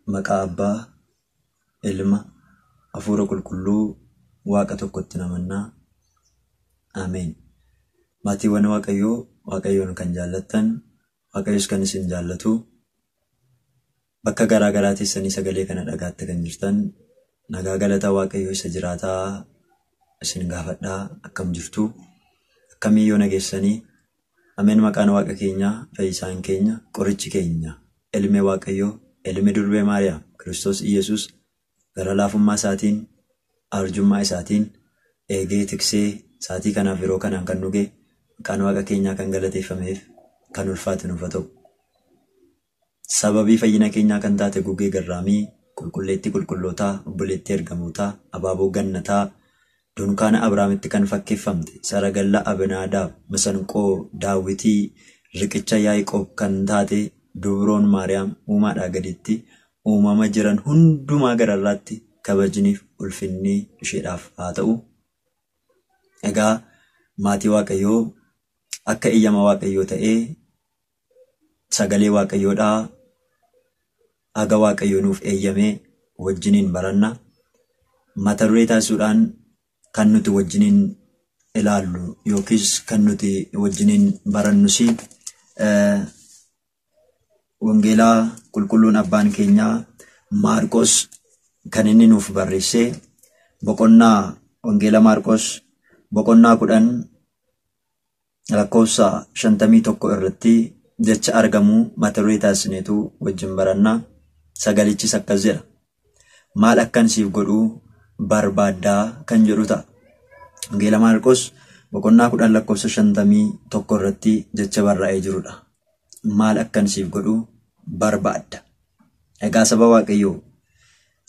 Maqaa Abbaa, Ilma, Hafuura Qulqulluu, Waaqa tokkotti namannaa. Ameen. Maatiiwwan Waaqayyoo, Waaqayyoon kan jaallattan, Waaqayyos kan isin jaallatu, bakka garaa garaa teessanii sagalee kana dhagaatti kan jirtan, nagaa galata Waaqayyoo isa jiraataa isin gaafadhaa. Akkam jirtu? Akkamiyyoo nageessanii? Ameen. Maqaan Waaqa keenyaa, fayyisaan keenya, qorichi keenya, ilmi Waaqayyoo, ilmi durbee Maariyaam, Kiristoos Iyyasuus gara laafummaa isaatiin, arjummaa isaatiin eegee tiksee saatii kanaaf yeroo kanaan kan nu ga'e, maqaan Waaqa keenyaa kan galateeffameef kan ulfaate nuuf haa ta'u. Sababii fayyina keenyaa kan taate gugee garraamii, qulqulleettii qulqullootaa, obboleettii ergamootaa, abaaboo gannataa, dunkaana Abrahaamitti kan fakkeeffamte, saragalla Abinaadaab, masanqoo Daawitii, riqicha Yaaqoob kan taate Dubroon Maariyaam uumaadhaa gaditti uumama jiran hundumaa gararraatti kabajniif ulfinni isheedhaaf haa ta'u. Egaa maatii Waaqayyoo, akka eeyyama Waaqayyoo ta'ee sagalee Waaqayyoodhaa haga Waaqayyoo nuuf eeyyamee wajjiniin baranna. Mata duree taasisuudhaan kan nuti wajjiniin ilaallu yookiis kan nuti wajjiniin barannus Wangeelaa Qulqulluun Abbaan keenyaa Maarqos kan inni nuuf barreesse boqonnaa Wangeela Maarqos boqonnaa 10 lakkoofsa 51 irratti jecha argamu mata duree taasisneetu wajjin baranna. Sagalichis akkas jedha. Maal akkan siif godhu barbaaddaa kan jedhu ta'a. Wangeela Maarqos boqonnaa 10 lakkoofsa 51 irratti jecha barraa'ee jirudha. Maal akkan siif godhu barbaadda? Egaa saba Waaqayyoo,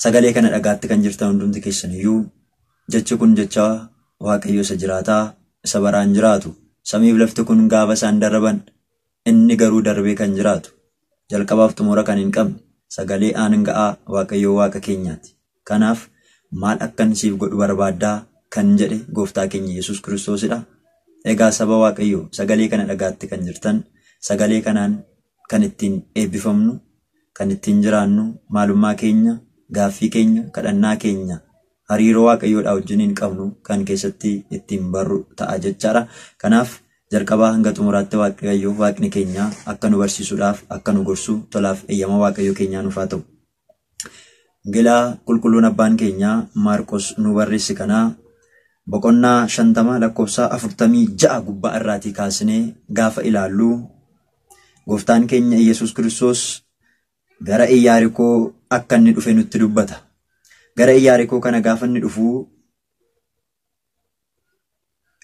sagalee kana dhagaatti kan jirtan hundumti keessan iyyuu, jechi kun jecha Waaqayyoo isa jiraataa, isa baraan jiraatu, samiif lafti kun gaafa isaan darban inni garuu darbee kan jiraatu, jalqabaaf xumura kan hin qabne sagalee aanga'aa Waaqayyoo Waaqa keenyaati. Kanaaf maal akkan siif godhu barbaaddaa kan jedhe gooftaa keenya Yesuus Kiristoosidha. Egaa saba Waaqayyoo, sagalee kana dhagaatti kan jirtan, sagalee kanaan kan ittiin eebbifamnu, kan ittiin jiraannu, maalummaa keenya, gaaffii keenya, kadhannaa keenya, hariiroo Waaqayyoodhaa wajjiniin qabnu kan keessatti ittiin barru ta'a jechaadha. Kanaaf jalqabaa hanga xumuraatti Waaqayyo Waaqni keenya akka nu barsiisuudhaaf, akka nu gorsu tolaaf eeyyama Waaqayyo keenyaa nuuf haa ta'u. Wangeelaa Qulqulluun Abbaan keenya Maarqos nu barreesse kanaa boqonnaa 50 lakkoofsa 46 gubbaa irraatii kaasnee gaafa ilaallu, gooftaan keenya Iyyasuus Kiristoos gara Iyyaarikoo akka inni dhufe nutti dubbata. Gara Iyyaarikoo kana gaafa inni dhufu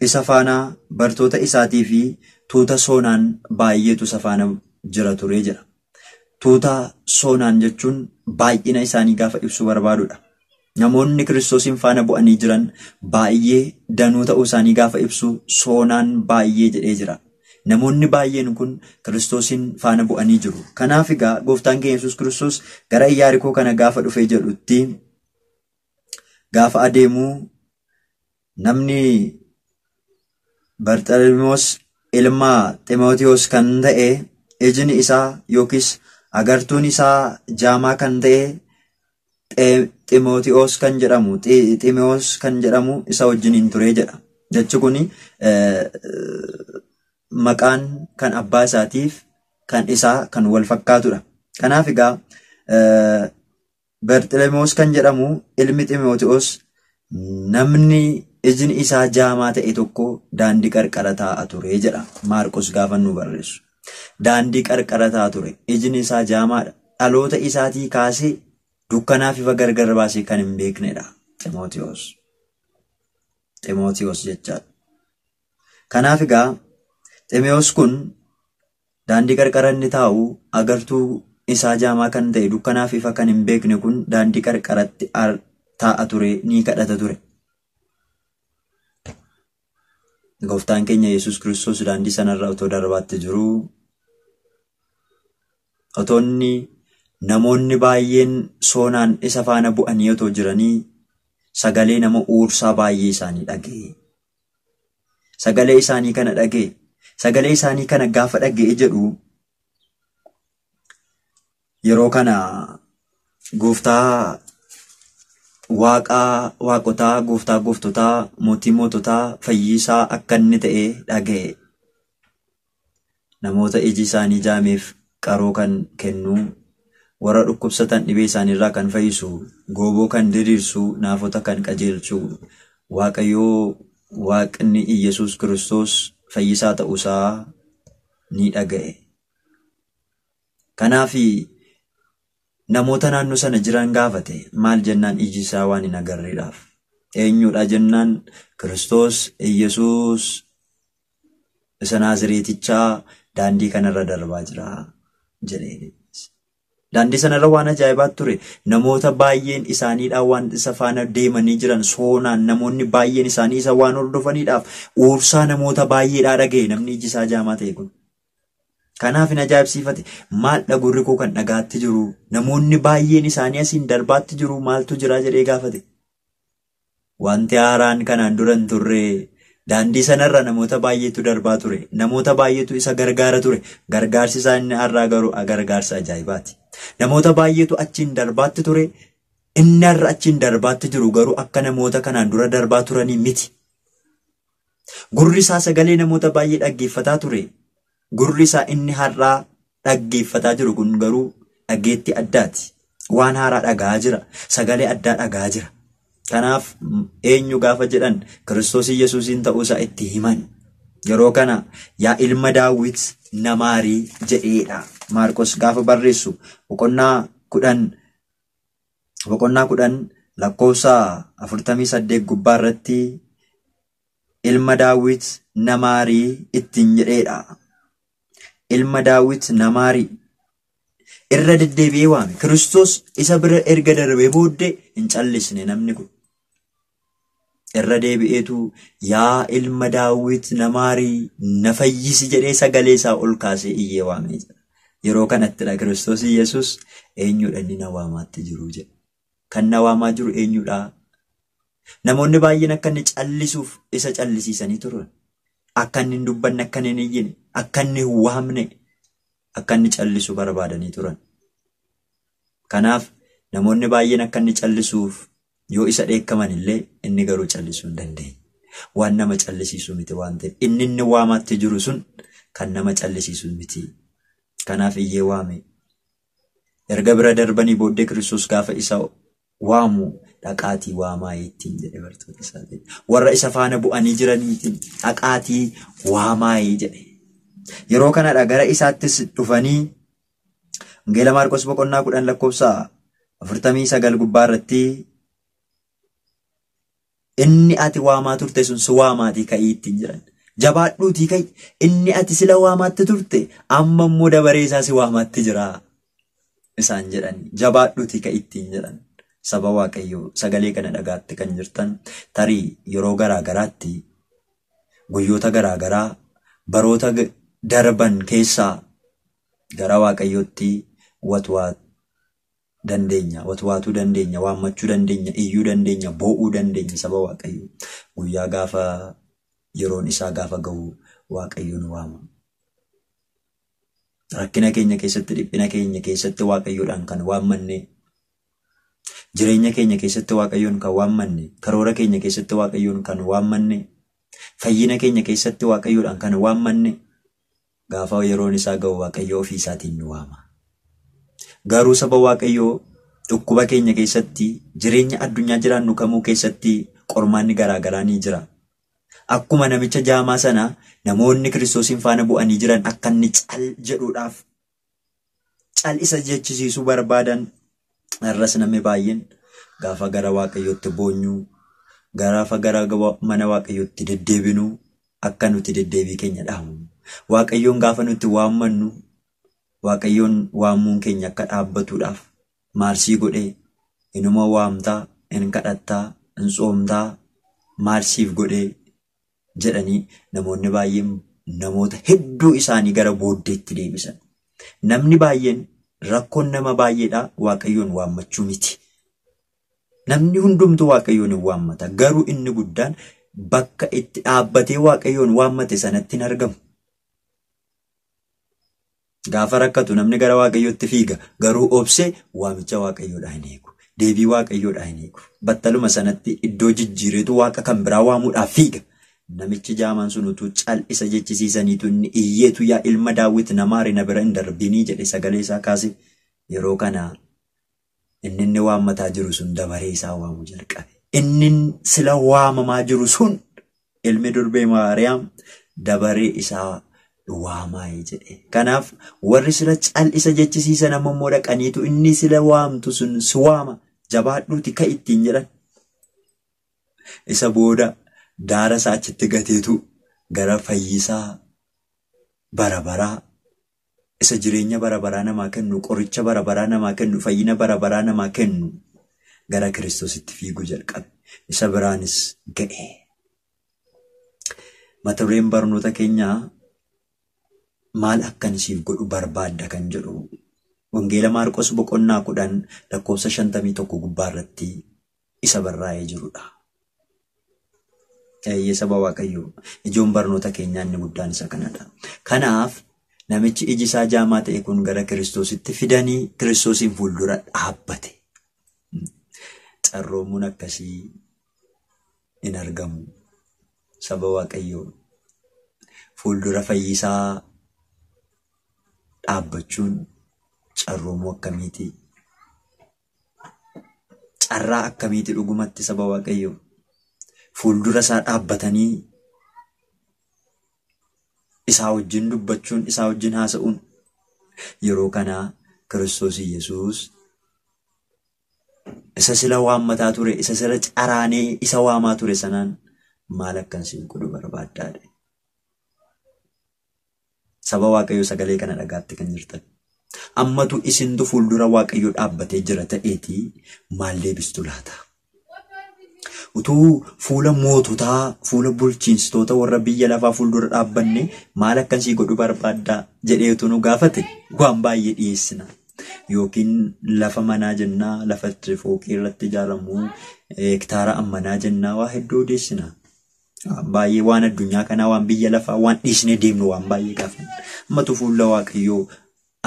isa faana bartoota isaatii fi tuuta soonaan baay'eetu isa faana jira ture jedha. Tuuta soonaan jechuun baay'ina isaanii gaafa ibsuu barbaadudha. Namoonni Kiristoosiin faana bu'anii jiran baay'ee danuu ta'uu isaanii gaafa ibsu soonaan baay'ee jedhee jira. Namoonni baay'een kun Kiristoosiin faana bu'anii jiru. Kanaaf egaa gooftaan keenya Yesuus Kiristoos gara Iyyaarikoo kana gaafa dhufee jedhutti, gaafa adeemu, namni Barxalimoos ilma Ximootiyoos kan ta'e, ijni isaa yookiis agartuun isaa jaamaa kan ta'e Ximootiyoos kan jedhamu, Ximoos kan jedhamu isa wajjiniin ture jedha. Jechi kun maqaan kan abbaa isaatiif kan isaa kan wal fakkaatudha. Kanaaf egaa Barxilimoos kan jedhamu ilmi Ximootiyoos, namni ijni isaa jaamaa ta'e tokko daandii qarqara taa'a ture jedha Maarqos gaafa nu barreessu. Daandii qarqara taa'a ture. Ijni isaa jaamaadha. Dhaloota isaatii kaasee dukkanaaf ifa gargar baasee kan hin beeknedha Ximootiyoos. Ximootiyoos jechaadha. Kanaaf egaa Ximootiyoos kun daandii qarqara inni taa'u, agartuu isaa jaamaa kan ta'e, dukkanaaf ifa kan hin beekne kun daandii qarqaratti taa'a ture, ni kadhata ture. Gooftaan keenya Yesuus Kiristoos daandii sanarra otoo darbaatti jiruu, otoo inni namoonni baay'een soonaan isa faana bu'anii otoo jiranii, sagalee nama uursaa baay'ee isaanii dhaga'e. Sagalee isaanii kana dhaga'e. Sagalee isaanii kana gaafa dhaga'e jedhu, yeroo kana Gooftaa Waaqaa waaqotaa, gooftaa gooftotaa, mootii moototaa, fayyisaa akka inni ta'e dhaga'e. Namoota iji isaanii jaameef qaroo kan kennu, warra dhukkubsatan dhibee isaaniirraa kan fayyisu, gooboo kan diriirsu, naafota kan qajeelchu, Waaqayyoo Waaqni Iyyasuus Kiristoos fayyisaa ta'uusaa ni dhaga'e. Kanaaf namoota naannoo sana jiran gaafate. Maal jennaan iji isaa waan hin agarreedhaaf. Eenyudha jennaan Kiristoos Iyyasuus isa Naazireetichaa daandii kanarra darbaa jira jedhee. Daandii sanarra waan ajaa'ibaatu ture. Namoota baay'een isaaniidhaan waan isa faana deemanii jiran soonaan namoonni baay'een isaanii isa waan hordofaniidhaaf uursaa namoota baay'eedhaa dhaga'e namni iji isaa jaamaa ta'e kun. Kanaaf hin ajaa'ibsiifate. Maal gurri koo kan dhagaatti jiru? Namoonni baay'een isaanii asiin darbaatti jiru, maaltu jira jedhee gaafate. Wanti haaraan kanaan dura hin turre. Daandii sanarra namoota baay'eetu darbaa ture. Namoota baay'eetu isa gargaara ture. Gargaarsi isaa inni har'aa garuu gargaarsa ajaa'ibaati. Namoota baay'eetu achiin darbaatti ture. Inni har'a achiin darbaatti jiru garuu akka namoota kanaan dura darbaa turanii miti. Gurri isaa sagalee namoota baay'ee dhaggeeffataa ture. Gurri isaa inni har'aa dhaggeeffataa jiru kun garuu dhageettii addaati. Waan haaraa dhaga'aa jira. Sagalee addaa dhaga'aa jira. Kanaaf eenyu gaafa jedhan Kiristoos Iyyasuusiin ta'uusaa itti himan. Yeroo kana yaa ilma Daawit na maarii jedheedha. Maarqos gaafa barreessu boqonnaa 10 lakkoofsa 48 gubbaa irratti ilma Daawit na maarii ittiin jedheedha. Ilma Daawit na maarii. Irra deddeebi'ee waame. Kiristoos isa bira erga darbee booddee hin callisne namni kun. Irra deebi'eetu yaa ilma Daawit na maarii na fayyisi jedhee sagalee isaa ol kaasee iyyee waamee jira. Yeroo kanattidha Kiristoos Iyyasuus eenyudha inni na waamaatti jiru jedhe. Kan na waamaa jiru eenyudha? Namoonni baay'een akka inni callisuuf isa callisiisanii turan. Akka inni hin dubbanne, akka inni hin iyyine, akka inni hin waamne, akka inni callisu barbaadanii turan. Kanaaf namoonni baay'een akka inni callisuuf yoo isa dheekkaman illee inni garuu callisuu hin dandeenye. Waan nama callisiisu miti waan ta'eef inni inni waamaatti jiru sun kan nama callisiisu miti. Kanaaf iyyee waame. Erga bira darbanii booddee Kiristoos gaafa isa waamu dhaqaatii waamaa ittiin jedhe bartoota isaatiin. Warra isa faana bu'anii jiraniitiin dhaqaatii waamaa jedhe. Yeroo kanadha gara isaattis dhufanii Wangeela Maarqos boqonnaa 10 lakkoofsa 49 gubbaa irratti inni ati waamaa turte sun si waamaatii ka'ii ittiin jedhan. Jabaadhuutii ka'i. Inni ati sila waamaatti turte amma immoo dabaree isaa si waamaatti jira isaan jedhan. Jabaadhuutii ka'i ittiin jedhan. Saba Waaqayyoo sagalee kana dhagaatti kan jirtan tarii yeroo garaa garaatti guyyoota garaa garaa baroota darban keessaa gara Waaqayyootti watwaatuu dandeenya, waammachuu dandeenya, iyyuu dandeenya, boo'uu dandeenya saba Waaqayyoo. Guyyaa gaafa yeroon isaa gaafa ga'u Waaqayyo nu waama. Rakkina keenya keessatti, dhiphina keenya keessatti Waaqayyoodhaan kan waammanne, jireenya keenya keessatti Waaqayyoon kan waammanne, karoora keenya keessatti Waaqayyoon kan waammanne, fayyina keenya keessatti Waaqayyoodhaan kan waammanne, gaafa yeroon isaa ga'u Waaqayyo ofii isaatiin nu waama. Garuu saba Waaqayyoo dhukkuba keenya keessatti, jireenya addunyaa jiraannu kamuu keessatti qormaanni garaa garaa ni jira. Akkuma namicha jaamaa sana namoonni Kiristoosiin faana bu'anii jiran akka inni cal jedhuudhaaf cal isa jechisiisuu barbaadan, irras namni baay'een gaafa gara Waaqayyootti boonyuu, gaafa gara mana Waaqayyootti deddeebinuu akka nuti deddeebii keenya dhaabnu. Waaqayyoon gaafa nuti waammannu Waaqayyoon waammuun keenya akka dhaabbatuudhaaf maarsii godhee inuma waamtaa, hin kadhattaa, hin tsoomtaa, maarsiif godhee jedhanii namoonni baay'een namoota hedduu isaanii gara booddeetti deebisan. Namni baay'een rakkoon nama baay'eedha Waaqayyoon waammachuu miti. Namni hundumtuu Waaqayyoon hin waammata. Garuu inni guddaan bakka itti dhaabbatee Waaqayyoon waammate sanatti hin argamu. Gaafa rakkatu namni gara Waaqayyootti fiiga. Garuu obsee waamicha Waaqayyoodhaa hin eegu. Deebii Waaqayyoodhaa hin eegu. Battaluma sanatti iddoo jijjiireetu Waaqa kan biraa waamuudhaaf fiiga. Namichi jaamaan sun utuu cal'isa jechisiisaniitu inni iyyeetu yaa ilma Daawit na maari na bira hin darbinii jedhe sagalee isaa kaase. Yeroo kana inni inni waammataa jiru sun dabaree isaa waamuu jalqabe. Inni sila waamamaa jiru sun ilmi durbee Maariyaam dabaree isaa waamaayee jedhe. Kanaaf warri sila cal'isa jechisiisan amma immoo dhaqaniitu inni sila waamtu sun si waama jabaadhuuti ka ittiin jedhan. Isa booda daara isaa achitti gateetu gara fayyisaa bara baraa isa jireenya bara baraa namaa kennu, qoricha bara baraa namaa kennu, fayyina bara baraa namaa kennu gara Kiristoositti fiiguu jalqabe. Isa biraanis ga'e. Mata dureen barnoota keenyaa maal akkan siif godhu barbaadda kan jedhu Wangeela Maarqos boqonnaa 10 lakkoofsa 51 gubbaa irratti isa barraa'ee jirudha. Eeyyee saba Waaqayyoo ijoon barnoota keenyaa inni guddaan isa kanadha. Kanaaf namichi iji isaa jaamaa ta'e kun gara Kiristoositti fidanii Kiristoosiin fuuldura dhaabbate. Carroomuun akkasii hin argamu. Saba Waaqayyoo fuuldura fayyisaa dhaabbachuun carroomuu akkamiiti? Carraa akkamiiti dhugumatti saba Waaqayyoo? Fuuldura isaa dhaabbatanii isaa wajjin dubbachuun, isaa wajjin haasa'uun yeroo kanaa Kiristoos Yesuus isa sila waammataa ture, isa sila caraanee isa waamaa ture sanaan maal akkan siin godhu barbaaddaadha. Saba Waaqayyoo sagalee kana dhagaatti kan jirtan. Ammatu isintu fuuldura Waaqayyoo dhaabbatee jira ta'eetii maal deebistu laata? Utuu fuula moototaa, fuula bulchiinsitoota warra biyya lafaa fuuldura dhaabbanne maal akkan sii godhu barbaaddaa jedheetu nu gaafate waan baay'ee dhiyeessina. Yookiin lafa manaa jennaa, lafa fooqii irratti ijaaramu, hektaara ammanaa jennaa waa hedduu odeessina. Baay'ee waan addunyaa kanaa, waan biyya lafaa, waan dhiisnee deemnu waan baay'ee gaafanna. Ammatu fuula Waaqayyoo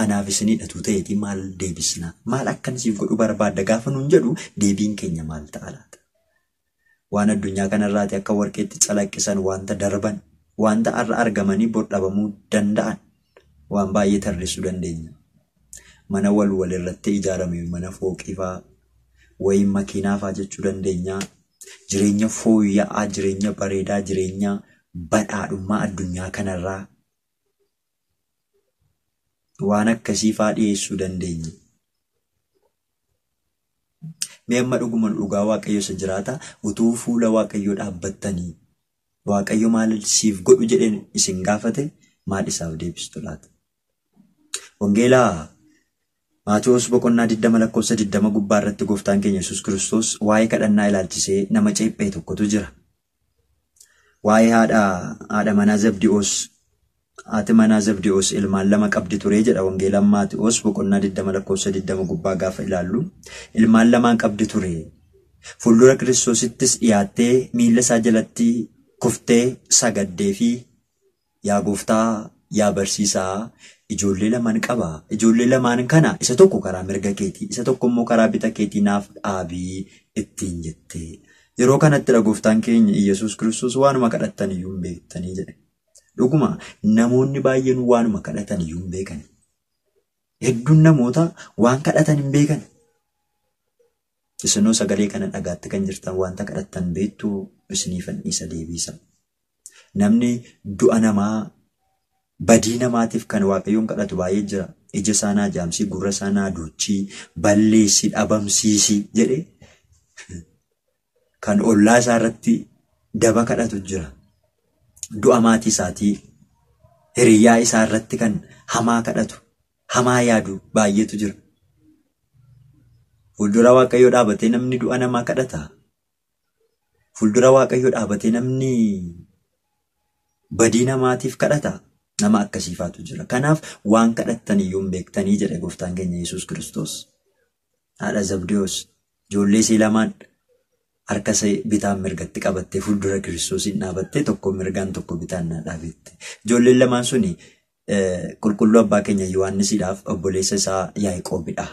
anaaf isinidhatu ta'eeti maal deebisna? Maal akkan siif godhu barbaadda gaafa nuun jedhu deebiin keenya maal ta'a laata? Waan addunyaa kanarraati akka warqeetti calaqqisan wanta darban, wanta har'a argamanii bor dhabamuu danda'an waan baay'ee tarreessuu dandeenya. Mana wal wal irratti ijaarame, mana fooqii fa'aa, wayiin makiinaa fa'aa jechuu dandeenya. Jireenya fooyya'aa, jireenya bareedaa, jireenya badhaadhummaa addunyaa kanarraa waan akkasii fa'aa dhiyeessuu dandeenya. Mee amma dhuguma dhugaa Waaqayyo isa jiraata utuu fuula Waaqayyoo dhaabbattanii Waaqayyo maal siif godhu jedheen isin gaafate maal isaaf deebistu laata? Wangeelaa Maatiyoos boqonnaa 20 lakkoofsa 20 gubbaa irratti gooftaan keenya Yesuus Kiristoos waa'ee kadhannaa ilaalchisee nama ceephee tokkotu jira. Waa'ee haadha manaa Zabdi'oos, haati manaa Zabdi'oos ilmaan lama qabdi ture jedha Wangeelaan Maatiyoos boqonnaa 20 lakkoofsa 20 gubbaa gaafa ilaallu. Ilmaan lamaan qabdi ture. Fuuldura Kiristoosittis dhiyaattee miilla isaa jalatti kuftee sagaddee fi yaa gooftaa, yaa barsiisaa, ijoollee lamaan qaba. Ijoollee lamaan kana isa tokko karaa mirga keetii, isa tokko immoo karaa bita keetii naaf dhaabii ittiin jette. Yeroo kanattidha gooftaan keenya Iyyasuus Kiristoos waanuma kadhattan iyyuu hin beektanii jedhe. Dhuguma namoonni baay'een waanuma kadhatan iyyuu hin beekan. Hedduun namoota waan kadhatan hin beekan. Isinoo sagalee kana dhagaatti kan jirtan wanta kadhattan beektu isiniifan dhiisa deebiisa. Namni du'a namaa badii namaatiif kan Waaqayyoon kadhatu baay'ee jira. Ija isaa naa jaamsii, gurra isaa naa duuchii, balleessi, dhabamsiisi jedhee kan ollaa isaa irratti daba kadhatu jira. Du'a maatii isaatii, hiriyyaa isaa irratti kan hamaa kadhatu, hamaa yaadu baay'eetu jira. Fuuldura Waaqayyoo dhaabatee namni du'a namaa kadhata. Fuuldura Waaqayyoo dhaabatee namni badii namaatiif kadhata. Nama akkasiifaatu jira. Kanaaf waan kadhattan iyyuu hin beektanii jedhe gooftaan keenya Yesuus Kiristoos. Haadha Zabdiyoos ijoollee ishee lamaan harka ishee bitaan mirgatti qabattee fuuldura Kiristoosiin dhaabattee tokko mirgaan tokko bitaan naa dhaabette. Ijoolleen lamaan suni Qulqulluu abbaa keenya Yohaannisiidhaaf obboleessa isaa Yaaqoobidha.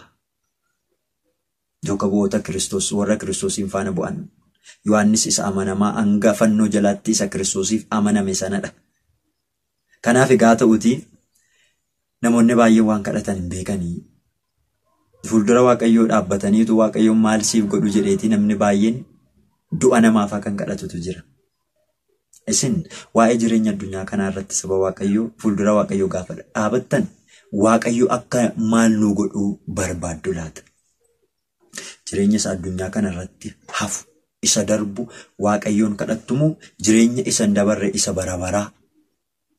Duuka bu'oota Kiristoos warra Kiristoosiin faana bu'an. Yohaannis isa amanamaa hanga fannoo jalaatti isa Kiristoosiif amaname sanadha. Kanaaf egaa ta'uutii namoonni baay'een waan kadhatan hin beekanii. Fuuldura Waaqayyoo dhaabbataniitu Waaqayyoon maal siif godhu jedheetii namni baay'een du'a namaafaa kan kadhatutu jira. Isin waa'ee jireenya addunyaa kanaa irratti saba Waaqayyoo fuuldura Waaqayyoo gaafa dhaabattan Waaqayyo akka maal nuu godhuu barbaaddu laata? Jireenya isa addunyaa kana irratti hafu isa darbu Waaqayyoon kadhattumoo jireenya isa hin dabarre isa bara baraa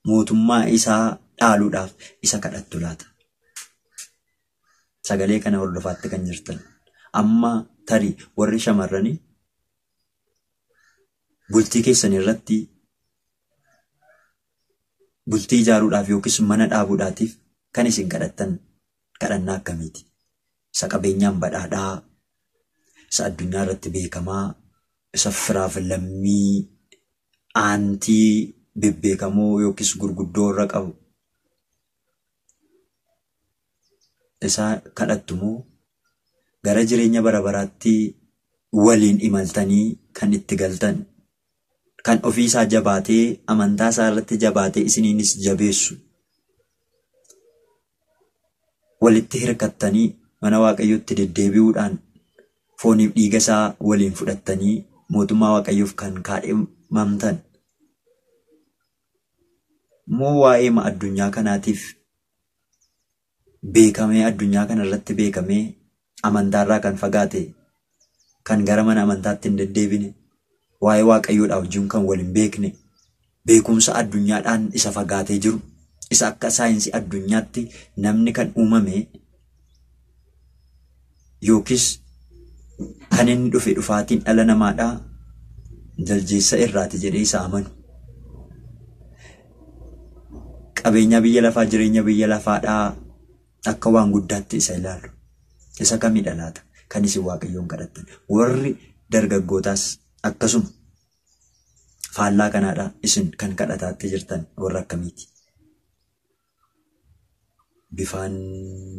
mootummaa isaa dhaaluudhaaf isa kadhattu laata? Sagalee kana hordofaatti kan jirtan amma tarii warri shamarranii bultii keessan irratti bultii ijaaruudhaaf yookiis mana dhaabuudhaatiif kan isin kadhattan kadhannaa akkamiiti? Isa qabeenyaan badhaadhaa, isa addunyaa irratti beekamaa, isa firaaf lammii aantii bebbeekamoo yookiis gurguddoo irra qabu. Isa kadhattumoo gara jireenya bara baraatti waliin imaltanii kan itti galtan, kan ofiisaa jabaatee amantaa isaa irratti jabaatee isiniinis jabeessu, walitti hirkattanii mana Waaqayyootti deddeebi'uudhaan fooniif dhiiga isaa waliin fudhattanii mootummaa Waaqayyoof kan kaadhimamtan moo waa'ee addunyaa kanaatiif beekamee addunyaa kana irratti beekamee amantaarraa kan fagaate, kan gara mana amantaatti hin deddeebine, waa'ee Waaqayyoodhaa wajjin kan wal hin beekne, beekumsa addunyaadhaan isa fagaatee jiru, isa akka saayinsii addunyaatti namni kan uumame yookiis kan inni dhufe dhufaatiin dhala namaadhaa jaljeessa irraati jedhee isa amanu. Qabeenya biyya lafaa, jireenya biyya lafaadhaa akka waan guddaatti isa ilaalu. Isa kamidha laata kan isin Waaqayyoon kadhattan? Warri dargaggootaas akkasuma faallaa kanaadha isin kan kadhataatti jirtan warra akkamiiti? Bifaan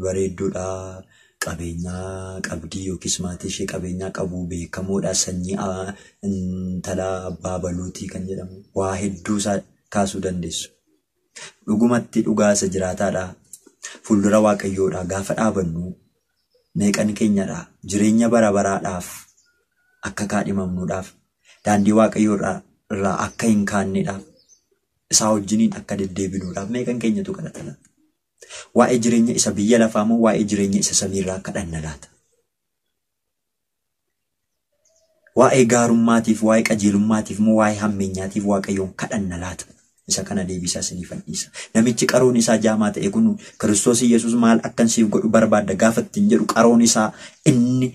bareedduudhaa, qabeenyaa qabdii yookiis maatii ishee qabeenyaa qabu, beekamoodha, sanyii intala abbaa baluutii kan jedhamu waa hedduu isaa kaasuu dandeessu. Dhugumatti dhugaa isa jiraataadha. Fuuldura Waaqayyoodha gaafa dhaabannu meeqan keenyadha jireenya bara baraadhaaf akka kaadhimamnuudhaaf, daandii Waaqayyoodhaa irraa akka hin kaanneedhaaf, isaa wajjiniin akka deddeebinuudhaaf meeqan keenyatu kadhata laata? Waa'ee jireenya isa biyya lafaa moo waa'ee jireenya isa samiirraa kadhanna laata? Waa'ee gaarummaatiif, waa'ee qajeelummaatiif moo waa'ee hammeenyaatiif Waaqayyoon kadhanna laata? Isa kana deebisaa isiniifan dhiisa. Namichi qaroon isaa jaamaa ta'e kun Kiristoos Yesuus maal akkan siif godhu barbaadda gaafa ittiin jedhu qaroon isaa inni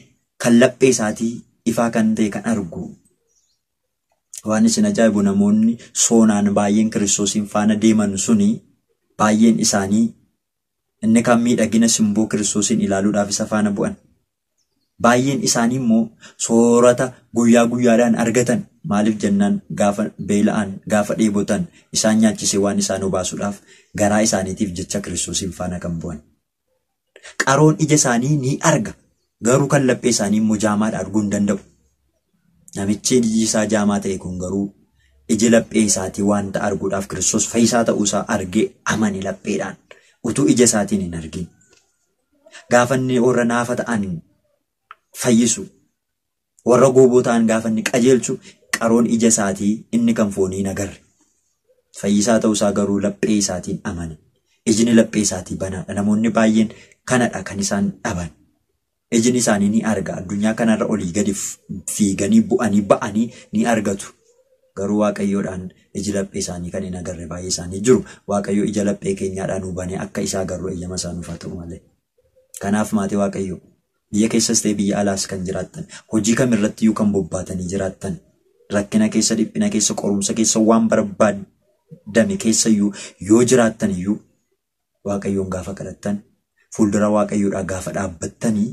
kan laphee isaatii ifaa kan ta'e kan argu. Waan isin ajaa'ibu namoonni soonaan baay'een Kiristoosiin faana deeman suni baay'een isaanii inni kan miidhagina simboo Kiristoosiin ilaaluudhaaf isa faana bu'an. Baay'een isaanii immoo soorata guyyaa guyyaadhaan argatan. Maaliif jennaan gaafa beela'an, gaafa dheebotan isaan nyaachisee waan isaan obaasuudhaaf garaa isaaniitiif jecha Kiristoosiin faana kan bu'an. Qaroon ija isaanii ni arga. Garuu kan laphee isaanii immoo jaamaadha arguu hin danda'u. Namichi iji isaa jaamaa ta'e kun garuu iji laphee isaatii wanta arguudhaaf Kiristoos fayyisaa ta'uusaa argee amane lapheedhaan utuu ija isaatiin hin argin. Gaafa inni warra naafa ta'an fayyisu, warra gooboo ta'an gaafa inni qajeelchu qaroon ija isaatii inni kan foonii hin agarre. Fayyisaa ta'uusaa garuu laphee isaatiin amane. Ijni laphee isaatii banaadha. Namoonni baay'een kanadha kan isaan dhaban. Ijni isaanii ni arga. Addunyaa kanarra olii gadi fiiganii bu'anii ba'anii ni argatu. Garuu Waaqayyoodhaan iji laphee isaanii kan hin agarre baay'ee isaanii jiru. Waaqayyo ija laphee keenyaadhaan nu banee akka isaa agarru eeyyama isaa nuuf haa ta'u malee. Kanaaf maatii Waaqayyoo biyya keessas ta'e biyya alaas kan jiraattan, hojii kamirratti iyyuu kan bobbaatanii jiraattan, rakkina keessa, dhiphina keessa, qorumsa keessa, waan barbaadame keessa iyyuu yoo jiraattan iyyuu Waaqayyoon gaafa kadhattan, fuuldura Waaqayyoodhaa gaafa dhaabbattanii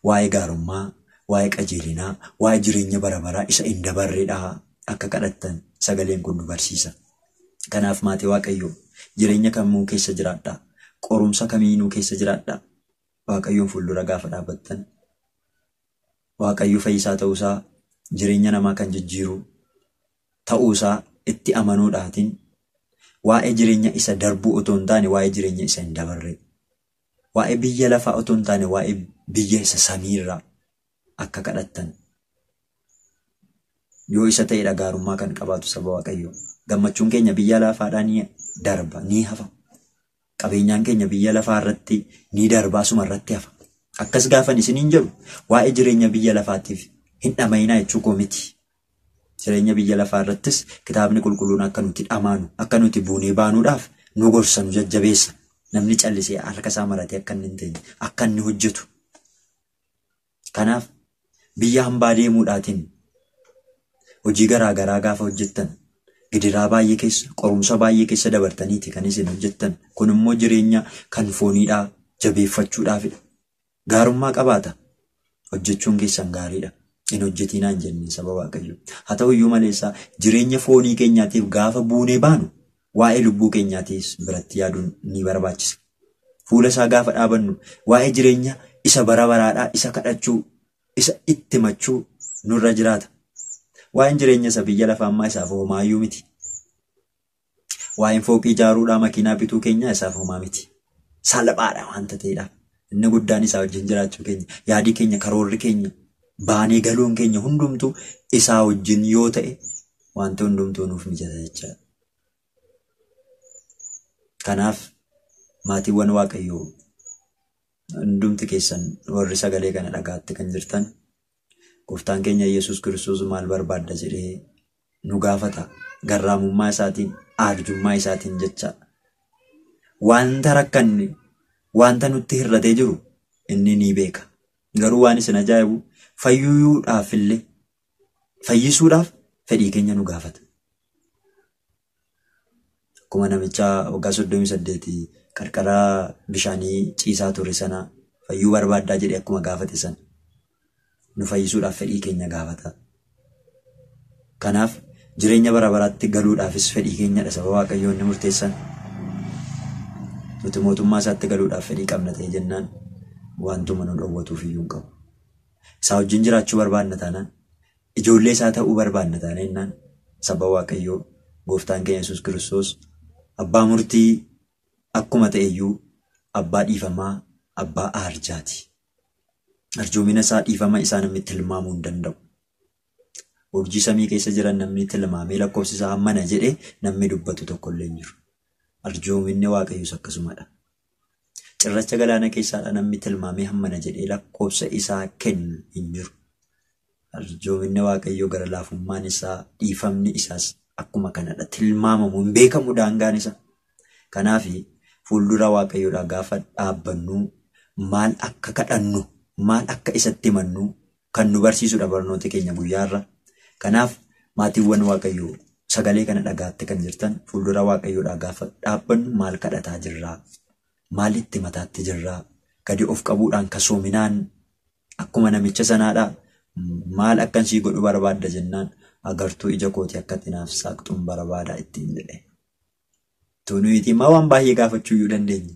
waa'ee gaarummaa, waa'ee qajeelinaa, waa'ee jireenya bara baraa isa hin dabarreedhaa akka kadhattan sagaleen kun nu barsiisa. Kanaaf maatii Waaqayyoo jireenya kamuu keessa jiraadhaa. Qorumsa kamiinuu keessa jiraadhaa. Waaqayyoon fuuldura gaafa dhaabbattan Waaqayyo fayyisaa ta'uusaa jireenya namaa kan jijjiiru ta'uusaa itti amanuudhaatiin waa'ee jireenya isa darbuu otoo hin taane waa'ee jireenya isa hin dabarre waa'ee biyya lafaa otoo hin taane waa'ee biyya isa samiirraa akka kadhattan yoo isa ta'edha gaarummaa kan qabaatu saba Waaqayyoo. Gammachuun keenya biyya lafaadhaa ni darba ni hafa. Qabeenyaan keenya biyya lafaa irratti ni darba asuma irratti hafa. Akkas gaafan isiniin jedhu waa'ee jireenya biyya lafaatiif hin dhamainaa jechuu koo miti. Jireenya biyya lafaa irrattis kitaabni qulqulluun akka nuti dhamaanu akka nuti buunee baanuudhaaf nu gorsa nu jajjabeessa. Namni callisee harka isaa maratee akka inni hin teenye akka inni hojjetu. Kanaaf biyya hambaa deemuudhaatiin hojii garaa garaa gaafa hojjettan gidiraa baay'ee keessa qorumsa baay'ee keessa dabartaniiti kan isin hojjettan. Kun immoo jireenya kan fooniidhaa jabeeffachuudhaafidha. Gaarummaa qabaata. Hojjechuun keessan gaariidha. Hin hojjetinaa hin jenne saba Waaqayyoo. Haa ta'uyyuu maleessaa jireenya foonii keenyaatiif gaafa buunee baanu waa'ee lubbuu keenyaatiis biratti yaaduun ni barbaachisa. Fuula isaa gaafa dhaabannu waa'ee jireenya isa bara baraadhaa isa kadhachuu isa itti machuu nurra jiraata. Waa'een jireenya isa biyya lafaa ammaa isaaf homaayyuu miti. Waa'een fooqii ijaaruudhaa makiinaa bituu keenyaa isaaf homaa miti. Salphaadha waanta ta'eedha. Inni guddaan isaa wajjin jiraachuu keenya, yaadii keenya, karoorri keenya, baanee galuun keenya hundumtuu isaa wajjin yoo ta'e wanti hundumtuu nuuf mijata jechaadha. Kanaaf maatiiwwan Waaqayyoo hundumti keessan warri sagalee kana dhagaatti kan jirtan gooftaan keenya Yesuus Kiristoos maal barbaadda jedhee nu gaafata. Garraamummaa isaatiin, arjummaa isaatiin jecha. Wanta rakkanne, wanta nutti hir'atee jiru inni ni beeka. Garuu waan isin ajaa'ibu fayyuudhaaf illee fayyisuudhaaf fedhii keenya nu gaafata. Akkuma namicha waggaa 38 qarqara bishaanii ciisaa ture sana fayyuu barbaaddaa jedhee akkuma gaafate sana nu fayyisuudhaaf fedhii keenya gaafata. Kanaaf jireenya bara baraatti galuudhaafis fedhii keenyadha saba Waaqayyoo inni murteessan. Nuti mootummaa isaatti galuudhaaf fedhii qabna ta'e jennaan wantuma nu dhowwatuuf iyyuu hin qabu. Isaa wajjin jiraachuu barbaadna taanaan ijoollee isaa ta'uu barbaadna taanaan jennaan saba Waaqayyoo gooftaan keenya Yesuus Kiristoos abbaa murtii akkuma ta'eyyuu abbaa dhiifamaa abbaa arjaati. Arjoomina isaa dhiifama isaa namni tilmaamuu hin danda'u. Urjii samii keessa jiran namni tilmaamee lakkoofsi isaa hammana jedhee namni dubbatu tokkollee hin jiru. Arjoominni Waaqayyoos akkasumadha. Cirracha galaana keessaadha namni tilmaamee hammana jedhee lakkoofsa isaa kennu hin jiru. Arjoominni Waaqayyoo gara laafummaan isaa dhiifamni isaas akkuma kanadha. Tilmaamamu hin beekamu daangaan isaa. Kanaaf fuuldura Waaqayyoodhaa gaafa dhaabbannu maal akka kadhannu maal akka isatti himannu kan nu barsiisudha barnoota keenya guyyaarra. Kanaaf maatiiwwan Waaqayyoo sagalee kana dhagaatti kan jirtan fuuldura Waaqayyoodhaa gaafa dhaabbannu maal kadhataa jirraa? Maal itti mataatti jirraa? Gadi of qabuudhaan kasoominaan akkuma namicha sanaadhaa maal akkan sii godhu barbaadda jennaan agartuu ija kootii akka naaf saaqxuun barbaada ittiin jedhe. Tunuyitii maa waan baay'ee gaafachuu iyyuu dandeenya.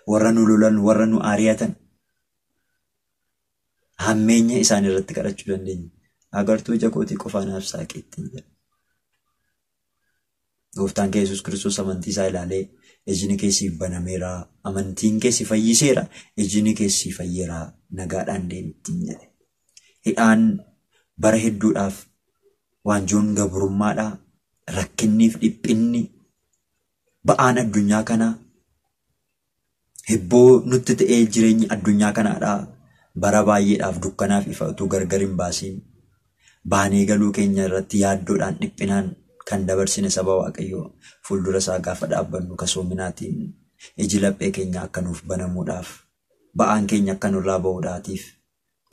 Warra nu lolan, warra nu ari'atan hammeenya isaan irratti kadhachuu dandeenya. Agartuu ija kootii qofaa naaf saaqi ittiin jedhe. Gooftaan kee Yesuus Kiristoos amantii isaa ilaalee ijni keessi banameera, amantiin keessi fayyiseera, ijni keessi fayyeera, nagaadhaan deemi ittiin jedhe. Hidhaan bara hedduudhaaf waanjoon gabrummaadhaa, rakkinniif dhiphinni ba'aan addunyaa kanaa hibboo nutti ta'ee jireenyi addunyaa kanaadhaa bara baay'eedhaaf dukkanaaf ifa utuu gargar hin baasiin baanee galuu keenya irratti yaaddoodhaan dhiphinaan kan dabarsine saba Waaqayyoo fuuldura isaa gaafa dhaabbannu kasoominaatiin iji laphee keenya akka nuuf banamuudhaaf ba'aan keenya akka nurraa ba'uudhaatiif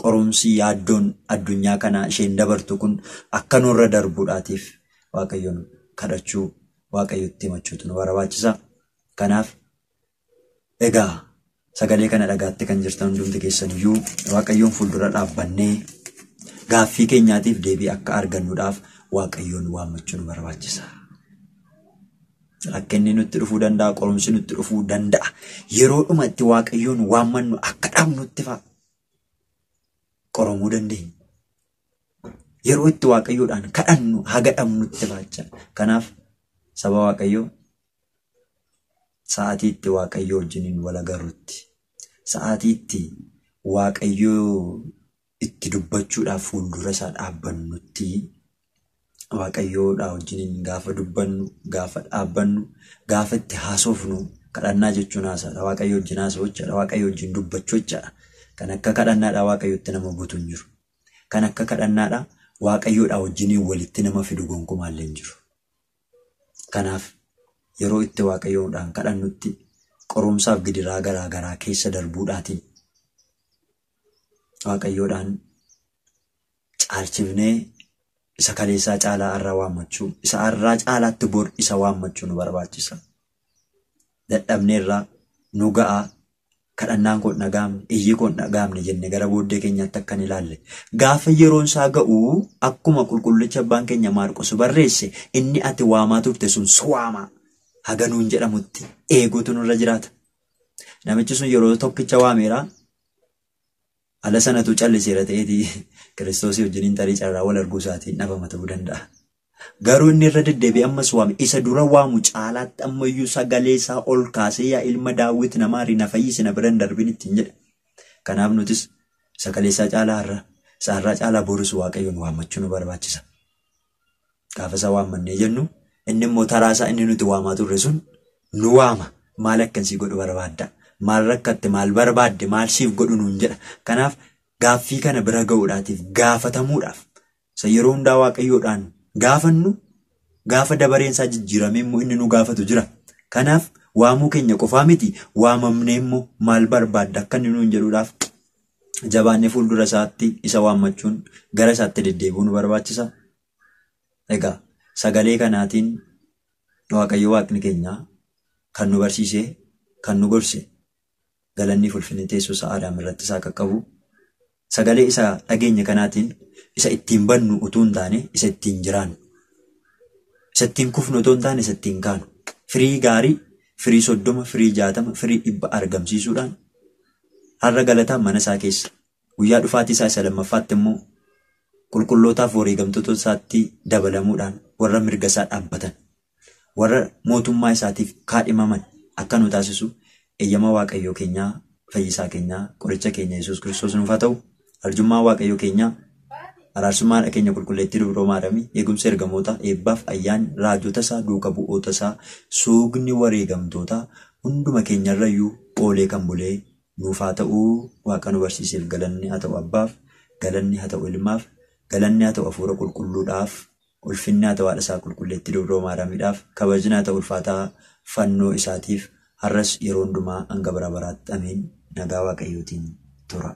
qorumsi yaaddoon addunyaa kanaa isheen dabartu kun akka nurra darbuudhaatiif Waaqayyoon kadhachuu Waaqayyotti himachuutu nu barbaachisa. Kanaaf egaa sagalee kana dhagaatti kan jirtan hundumti keessan iyyuu Waaqayyoon fuuldura dhaabbannee gaaffii keenyaatiif deebii akka argannuudhaaf Waaqayyoon waammachuu nu barbaachisa. Rakkinni nutti dhufuu danda'a, qorumsi nutti dhufuu danda'a. Yeroodhuma itti Waaqayyoon waammannu akka dhabnutti fa'a qoromuu dandeenya. Yeroo itti Waaqayyoodhaan kadhannu haga dhabnutti fa'a jechaadha. Kanaaf saba Waaqayyoo sa'aatii itti Waaqayyoo wajjiniin wal agarrutti, sa'aatii itti Waaqayyoo itti dubbachuudhaaf fuuldura isaa dhaabbannutti Waaqayyoodhaa wajjiniin gaafa dubbannu, gaafa dhaabbannu, gaafa itti haasofnu kadhannaa jechuun haasaadha. Waaqayyo wajjin haasa'uu jechaadha. Waaqayyo wajjin dubbachuu jechaadha. Kan akka kadhannaadhaa Waaqayyotti nama butu hin jiru. Kan akka kadhannaadhaa Waaqayyoodhaa wajjiniin walitti nama fidu gonkumaallee hin jiru. Kanaaf yeroo itti Waaqayyoodhaan kadhannutti qorumsaaf gidiraa garaa garaa keessa darbuudhaatiin Waaqayyoodhaan caalchifnee isa kaleessaa caalaa har'a waammachuu, isa har'aa caalaatti bor isa waammachuu nu barbaachisa. Dadhabneerraa nu ga'aa kadhannaan koo hin dhaga'amne, iyyi koo hin dhaga'amne jenne gara booddee keenyaatti akka hin ilaalle. Gaafa yeroon isaa ga'u akkuma qulqullicha abbaan keenya Maarqos barreesse inni ati waamaa turte sun si waama haga nuun jedhamutti eeguutu nurra jiraata. Namichi sun yeroo tokkicha waameera. Ala sanatu calliseera ta'eeti Kiristoosii wajjiniin tarii carraa wal arguu isaatiin dhabama ta'uu danda'a. Garuu inni irra deddeebi'ee ammas waame isa dura waamu caalaatti ammayyuu sagalee isaa ol kaasee yaa ilma Daawit na maari na fayyisi na bira hin darbin ittiin jedhe. Kanaaf nutis sagalee isaa caalaa har'a isa har'aa caalaa borus Waaqayyoon waammachuu nu barbaachisa. Gaafa isa waammannee jennu inni immoo taraa isaa inni nuti waamaa turre sun nu waama. Maal akkan sii godhu barbaadda? Maal rakkatte? Maal barbaadde? Maal siif godhu nuun jedha. Kanaaf gaaffii kana bira ga'uudhaatiif gaafatamuudhaaf isa yeroo hundaa Waaqayyoodhaan gaafannu gaafa dabareen isaa jijjiiramee immoo inni nu gaafatu jira. Kanaaf waamuu keenya qofaa miti waamamnee immoo maal barbaadda akka inni nuun jedhuudhaaf jabaannee fuuldura isaatti isa waammachuun gara isaatti deddeebi'uu nu barbaachisa. Egaa sagalee kanaatiin Waaqayyo Waaqni keenya kan nu barsiise, kan nu gorse, galanni fi ulfinni teessoo isaa Aadaam irratti isaa qaqqabu. Sagalee isa dhageenye kanaatiin isa ittiin bannu utuu hin taane isa ittiin jiraannu. Isa ittiin kufnu utuu hin taane isa ittiin kaanu. Firii gaarii, firii 30, firii 60, firii 100 argamsiisuudhaan har'a galataan mana isaa keessa guyyaa dhufaatii isaa isa lammaffaatti immoo qulqullootaaf wareegamtoota isaatti dabalamuudhaan warra mirga isaa dhaabbatan, warra mootummaa isaatiif kaadhimaman akka nu taasisu eeyyama Waaqayyoo keenyaa, fayyisaa keenyaa, qoricha keenya Yesuus Kiristoos nuuf haa ta'u. Arjummaa Waaqayyoo keenyaa, araarsummaa haadha keenya qulqulleettii Dubroo Maaramii, eegumsa ergamoota, eebbaaf ayyaanni raajota isaa, duuka bu'oota isaa, suugni wareegamtoota hunduma keenyarrayyuu oolee kan bulee nuuf haa ta'u. Waaqa nu barsiiseef galanni haa ta'u Abbaaf, galanni haa ta'u Ilmaaf, galanni haa ta'u Hafuura Qulqulluudhaaf, ulfinni haa ta'u haadha isaa qulqulleettii Dubroo Maaramiidhaaf, kabajni haa ta'u ulfaataa fannoo isaatiif, har'as yeroo hundumaa hanga bara baraatti. Ameen. Nagaa Waaqayyootiin tura.